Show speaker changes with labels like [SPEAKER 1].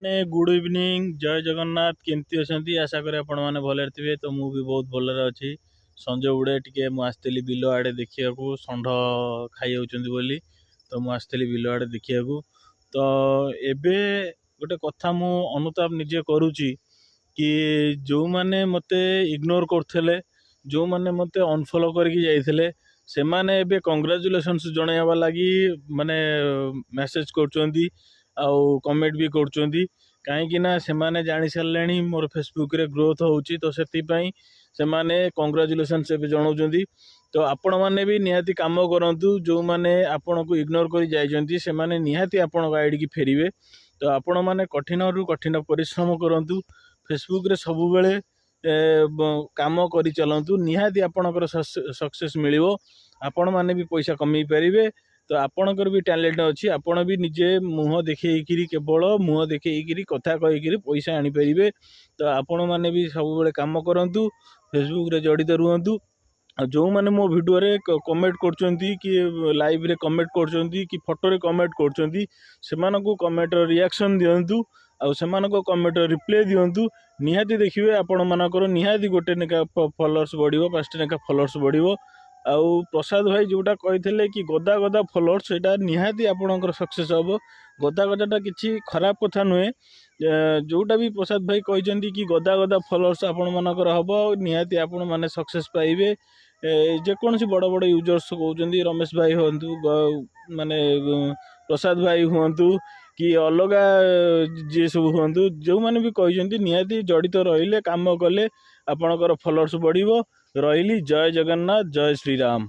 [SPEAKER 1] Good evening, ଜୟ ଜଗନ୍ନାଥ। କେମିତି ଅଛନ୍ତି? ଆଶା କରେ ଆପଣମାନେ ଭଲରେ ଥିବେ। ତ ମୁଁ ବି ବହୁତ ଭଲରେ ଅଛି। ସଞ୍ଜ ଗୁଡ଼େ ଟିକେ ମୁଁ ଆସିଥିଲି ବିଲ ଆଡ଼େ ଦେଖିବାକୁ, ଷଣ୍ଢ ଖାଇଯାଉଛନ୍ତି ବୋଲି। ତ ମୁଁ ଆସିଥିଲି ବିଲ ଆଡ଼େ ଦେଖିବାକୁ। ତ ଏବେ ଗୋଟେ କଥା ମୁଁ ଅନୁତାପ ନିଜେ କରୁଛି କି ଯେଉଁମାନେ ମୋତେ ଇଗ୍ନୋର କରୁଥିଲେ, ଯେଉଁମାନେ ମୋତେ ଅନଫଲୋ କରିକି ଯାଇଥିଲେ, ସେମାନେ ଏବେ କଂଗ୍ରାଚୁଲେସନ୍ସ ଜଣାଇବା ଲାଗି ମାନେ ମେସେଜ କରୁଛନ୍ତି ଆଉ କମେଣ୍ଟ ବି କରୁଛନ୍ତି। କାହିଁକି ନା ସେମାନେ ଜାଣି ସାରିଲେଣି ମୋର ଫେସବୁକ୍ରେ ଗ୍ରୋଥ୍ ହେଉଛି, ତ ସେଥିପାଇଁ ସେମାନେ କଂଗ୍ରାଚୁଲେସନ୍ସ ଏବେ ଜଣାଉଛନ୍ତି। ତ ଆପଣମାନେ ବି ନିହାତି କାମ କରନ୍ତୁ। ଯେଉଁମାନେ ଆପଣଙ୍କୁ ଇଗ୍ନୋର କରି ଯାଇଛନ୍ତି, ସେମାନେ ନିହାତି ଆପଣଙ୍କ ଆଇଡ଼ିକି ଫେରିବେ। ତ ଆପଣମାନେ କଠିନରୁ କଠିନ ପରିଶ୍ରମ କରନ୍ତୁ, ଫେସବୁକ୍ରେ ସବୁବେଳେ କାମ କରି ଚାଲନ୍ତୁ, ନିହାତି ଆପଣଙ୍କର ସକ୍ସେସ୍ ମିଳିବ। ଆପଣମାନେ ବି ପଇସା କମେଇ ପାରିବେ। ତ ଆପଣଙ୍କର ବି ଟ୍ୟାଲେଣ୍ଟ ଅଛି, ଆପଣ ବି ନିଜେ ମୁହଁ ଦେଖେଇକିରି, କେବଳ ମୁହଁ ଦେଖେଇକିରି କଥା କହିକିରି ପଇସା ଆଣିପାରିବେ। ତ ଆପଣମାନେ ବି ସବୁବେଳେ କାମ କରନ୍ତୁ, ଫେସବୁକ୍ରେ ଜଡ଼ିତ ରୁହନ୍ତୁ। ଆଉ ଯେଉଁମାନେ ମୋ ଭିଡ଼ିଓରେ କମେଣ୍ଟ କରୁଛନ୍ତି କି ଲାଇଭ୍ରେ କମେଣ୍ଟ କରୁଛନ୍ତି କି ଫଟୋରେ କମେଣ୍ଟ କରୁଛନ୍ତି, ସେମାନଙ୍କୁ କମେଣ୍ଟର ରିଆକ୍ସନ୍ ଦିଅନ୍ତୁ ଆଉ ସେମାନଙ୍କ କମେଣ୍ଟର ରିପ୍ଲାଏ ଦିଅନ୍ତୁ। ନିହାତି ଦେଖିବେ ଆପଣମାନଙ୍କର ନିହାତି ଗୋଟେ ଲେଖା ଫଲୋଅର୍ସ ବଢ଼ିବ, 5ଟା ଲେଖା ଫଲୋଅର୍ସ ବଢ଼ିବ। ଆଉ ପ୍ରସାଦ ଭାଇ ଯେଉଁଟା କହିଥିଲେ କି ଗଦା ଗଦା ଫଲୋଅର୍ସ, ସେଇଟା ନିହାତି ଆପଣଙ୍କର ସକ୍ସେସ୍ ହେବ। ଗଦା ଗଦାଟା କିଛି ଖରାପ କଥା ନୁହେଁ। ଯେଉଁଟା ବି ପ୍ରସାଦ ଭାଇ କହିଛନ୍ତି କି ଗଦା ଗଦା ଫଲୋଅର୍ସ ଆପଣମାନଙ୍କର ହେବ, ନିହାତି ଆପଣମାନେ ସକ୍ସେସ୍ ପାଇବେ। ଯେକୌଣସି ବଡ଼ ବଡ଼ ୟୁଜର୍ସ କହୁଛନ୍ତି, ରମେଶ ଭାଇ ହୁଅନ୍ତୁ, ମାନେ ପ୍ରସାଦ ଭାଇ ହୁଅନ୍ତୁ କି ଅଲଗା ଯିଏ ସବୁ ହୁଅନ୍ତୁ, ଯେଉଁମାନେ ବି କହିଛନ୍ତି, ନିହାତି ଜଡ଼ିତ ରହିଲେ, କାମ କଲେ ଆପଣଙ୍କର ଫଲୋଅର୍ସ ବଢ଼ିବ। ରହିଲି, ଜୟ ଜଗନ୍ନାଥ, ଜୟ ଶ୍ରୀରାମ।